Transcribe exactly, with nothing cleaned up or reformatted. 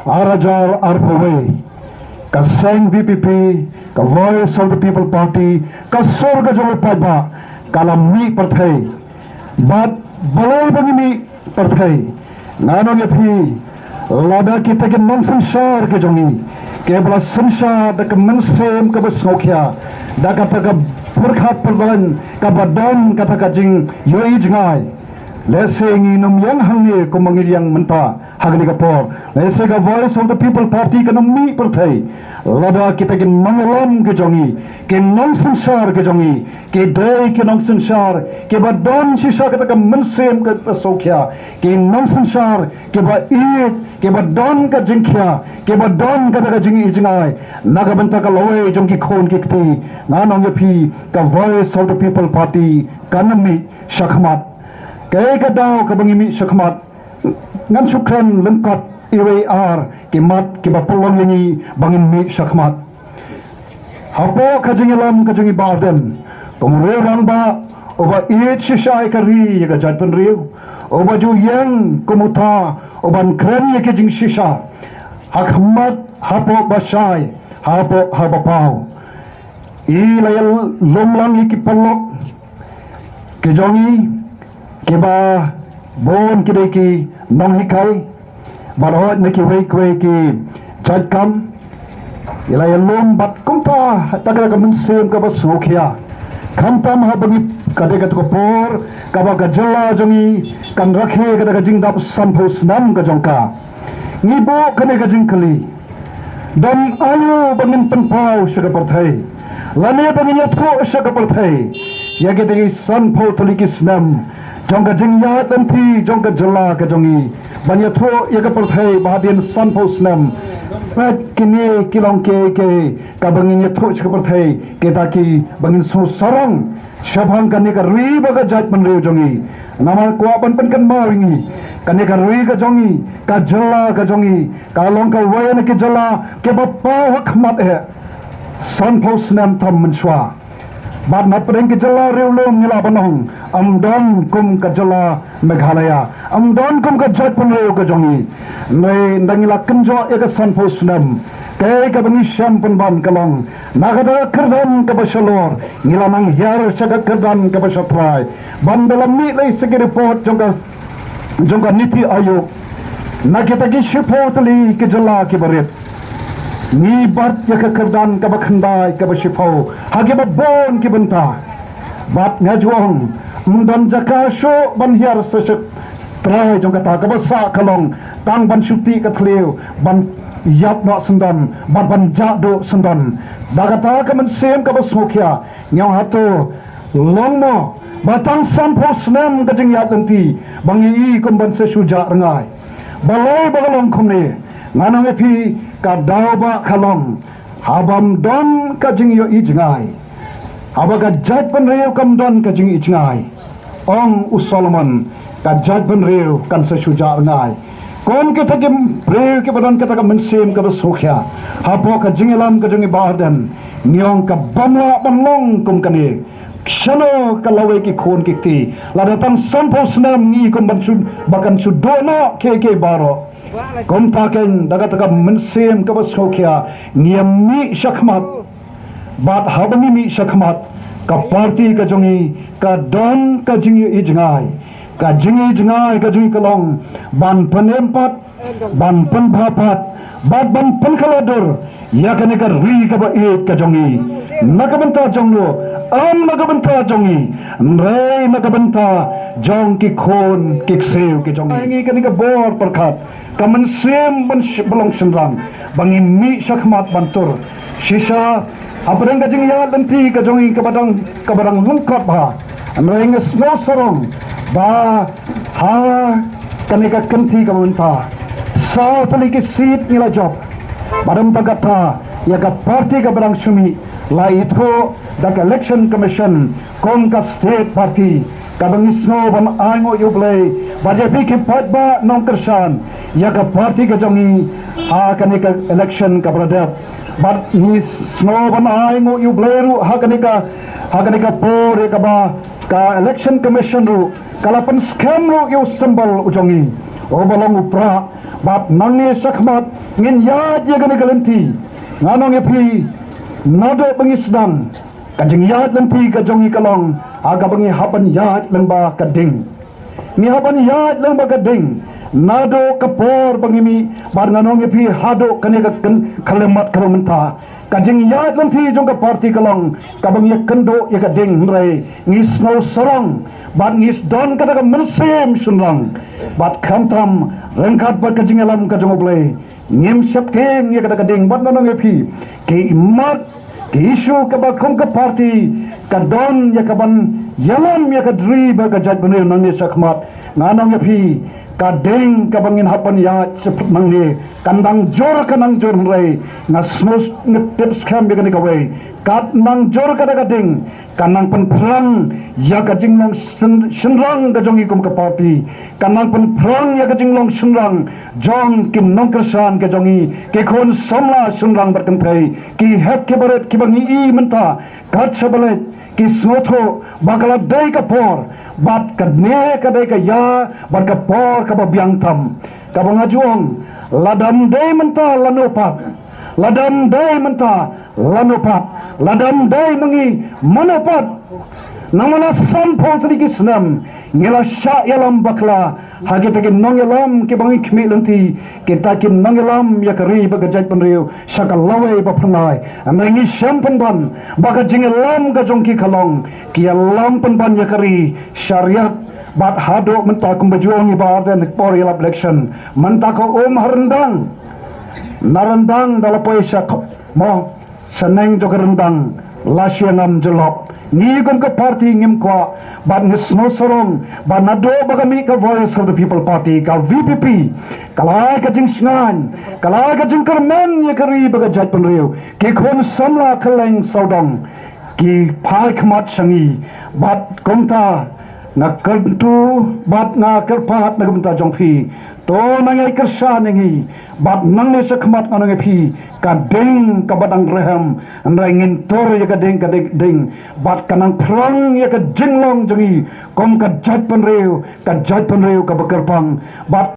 Ar hajar arphew wei, ka seng V P P, ka Voice of the People Party, ka sur ka jong u paidbah, ka la mih pyrthei. Bad balei ba ngi mih pyrthei? Nga ong ïa phi, lada kita ki nongsynshar ki jong ngi, ki ba la synshar da ka mynsiem kaba sngewkhia, da kata ka pyrkhat pyrdon, kaba don kata ka jingïohi jngai, lehse ngin ym ïeng hangne kumba ngi ïeng mynta ha kane ka por. Lehse ka Voice of the People Party kan ym mih pyrthei lada kita ki nongïalam ki jong ngi, ki nongsynshar ki jong ngi, ki dei ki nongsynshar kiba don shisha kata ka mynsiem kaba sngewkhia, ki nongsynshar kiba ïeit, kiba don ka jingkhia, kiba don kata ka jingïohi jngai na ka bynta ka lawei jong ki khun ki kti. Nga ong ïa phi, ka Voice of the People Party kan ym mih shakhmat. Kaei ka daw kaba ngi mih shakhmat? Ngan shu kren lyngkot iwei ar ki mat kiba pynlong ïa ngi ba ngin mih shakhmat. Hapoh ka jingïalam ka jong i Bah Ardent, kum u rangbah uba ïeit shisha ïa ka ri ïa ka jaitbynriew, uba ju ïeng kum uta uban kren ïa ka jingshisha ha khmat, hapoh ba shai, hapoh haba paw. I la ïalum lang ïa ki paralok ki jong i, kiba bun ki dei ki nonghikai, bad hooid na kiwei kiwei ki jait kam. I la ïalum bad kumta, da kata ka mynsiem kaba sngewkhia. Khamtam haba ngi, ka dei kata ka por kaba ka jylla jong i kan rakhe kata ka jingdap sanphew snem ka jong ka. Ngi buh kane ka jingkylli: don aïu ba ngin pynpaw sha ka pyrthei, lane ba ngin ïathuh sha ka pyrthei ïa kita ki sanphew tylli ki snem jong ka jingïaid lynti jong ka jylla ka jong i, ban ïathuh ïa ka pyrthei ba hadien sanphew snem, peit kine ki long kiei kiei, kaba ngin ïathuh sha ka pyrthei kita kiba ngin sngewsarong shaphang kane ka ri bad ka jaitbynriew jong i. Namar kwah ban pynkynmaw ïa ngi, kane ka ri ka jong i, ka jylla ka jong i, ka long kawei na ki jylla kiba paw ha khmat eh sanphew snem tam mynshuwa. Bad na pdeng ki jylla riewlum ngi lah ban ong, ym don kum ka jylla Meghalaya, ym don kum ka jaitbynriew ka jong i. Hynrei ynda ngi la kynjoh ïa ka sanphew snem, kaei kaba ngi shem pynban ka long, na kata ka kyrdan kaba shalor ngi la nang hiar sha ka kyrdan kaba shatrai. Bad ynda la mih lei sha ki report jong ka, jong ka NITI Aayog, na kita ki shiphew tylli ki jylla kiba rit, ngi bat ïa ka kyrdan kaba khyndai kaba shiphew ha kiba bun ki bynta. Bad nga ju ong, ym don jaka shuh ban hiar sha shatrai jong kata, kaba sah ka long tang ban shu tih ka thliew, ban ïap noh syndon, bad ban jah duh syndon. Da kata ka mynsiem kaba sngewkhia, ngi ong, hato long mo ba tang sanphew snem ka jingïaid lynti ba ngi i kum ban sa shu jah rngai? Balei ba ka long kumne? Ngan ong ïa phi, ka daw ba ka long, haba ym don ka jingïohi jngai, haba ka jaitbynriew kam don ka jingïohi jngai, ong u Solomon, ka jaitbynriew kan sa shu jah rngai. Kum kita ki briew kiba don kata ka mynsiem kaba sngewkhia hapoh ka jingïalam ka jong i Bah Ardent, ngi ong, ka bym lah ban long kum kane. Shano ka lawei ki khun ki kti, lada tang sanphew snem ngi kum ban shu, ba kan shu duh noh kiei kiei baroh. Kumta keiñ, da kata ka mynsiem kaba sngewkhia, ngi ïa mih shakhmat. Bad haba ngi mih shakhmat, ka party ka jong i ka don ka jingïohi jngai. Ka jingïohi jngai ka jong i ka long ban pynim pat, ban pynbha pat, bad ban pynkhlaiñ dur ïa kane ka ri kaba ïeit ka jong i. Na ka bynta jong no? Ym na ka bynta jong i, hynrei na ka bynta jong ki khun ki ksiew ki jong i. Ngi kane ka bor pyrkhat, ka mynsiem ban sh-, ba long shynrang, ba ngi mih shakhmat ban tur shisha hapdeng ka jingïaid lynti ka jong i kaba dang, kaba dang lyngkot bha. Hynrei nga sngewsarong ba ha kane ka kynti kaba mynta, saw tylli ki seat ngi la jop. Bad ym tang katta, ïa ka party kaba dang shu mih la ithuh da ka Election Commission kum ka state party, kaba ngi sngew ban ai nguh ïa U Blei bad ïa phi ki paidbah nongkyrshan, ïa ka party ka jong i ha kane ka election kaba la dep. Bad ngi sngew ban ai nguh ïa U Blei ruh ha kane ka, ha kane ka por ïa kaba ka Election Commission ruh ka la pynskhem ruh ïa u symbol u jong i, Uba long u Prah, bad nangne shakhmat ngin ïaid ïa kane ka lynti. Ngan ong ïa phi, naduh ba ngi sdang, ka jingïaid lynti ka jong ngi ka long ha kaba ngi hap ban ïaid lyngba ka ding. Ngi hap ban ïaid lyngba ka ding naduh ka por ba ngi mih, bad ngan ong ïa phi haduh kane ka kyn-, ka khyllipmat kaba mynta. Ka jingïaid lynti jong ka party ka long kaba ngi ïakynduh ïa ka ding, hynrei ngi sngew sarong bad ngi don kata ka mynsiem shynrang. Bad khamtam ryngkat bad ka jingïalam ka jong U Blei, ngim sheptieng ïa kata ka ding. Bad ngan ong ïa phi, ki mat, ki issue kaba kum ka party ka don ïa kaban ïalam ïa ka ri bad ka jaitbynriew nangne shakhmat. Ngan ong ïa phi, ka ding kaba ngin hap ban ïaid shaphang nangne kan dang jur, kan dang jur, hynrei nga sngew, nga tip skhem ïa kane kawei, kan dang jur kata ka ding, kan nang pynphrang ïa ka jinglong shyn-, shynrang ka jong ngi kum ka party, kan nang pynphrang ïa ka jinglong shynrang jong ki nongkyrshan ka jong ngi, ki khun samla shynrang bad kynthei, ki hep ki barit kiba ngi i mynta kat shaba leit, ki sngewthuh ba ka la dei ka por, bad kane ka dei ka ïa, bad ka por kaba biang tam. Kaba nga ju ong, lada ym dei mynta lano pat, lada ym dei mynta lano pat, lada ym dei ma ngi mano pat, nang mynta sanphew tylli ki snem ngi la shah ïalam bakla ha kita ki nongïalam kiba ngi khmih lynti, kita ki nongïalam ïa ka ri bad ka jaitbynriew sha ka lawei ba pynlait. Hynrei ngi shem pynban ba ka jingïalam ka jong ki ka long ki ïalam pynban ïa ka ri sha riat. Bad haduh mynta kumba ju ong i Bah Ardent ha ka por ïalap election, mynta ka um ha ryndang, na ryndang da la poi sha khop, mo, shaneng jong ka ryndang la shu ngam jyllop. Ngi kum ka party ngim kwah, bad ngi sngew sarong ba naduh ba ka mih ka Voice of the People Party, ka V P P, ka la ai ka jingshngaiñ, ka la ai ka jingkyrmen ïa ka ri bad ka jaitbynriew, ki khun samla kylleng sawdong ki phai khmat sha ngi. Bad kumta nga kyntu bad nga kyrpad na ka bynta jong phi, to nang ïai kyrshan ïa ngi. Bad nangne shakhmat ngan ong ïa phi, ka ding kaba dang rhem, hynrei ngin tur ïa ka ding, ka ding, ding. Bad ka nang phrang ïa ka jinglong jong ngi kum ka jaitbynriew, ka jaitbynriew kaba kyrpang. Bad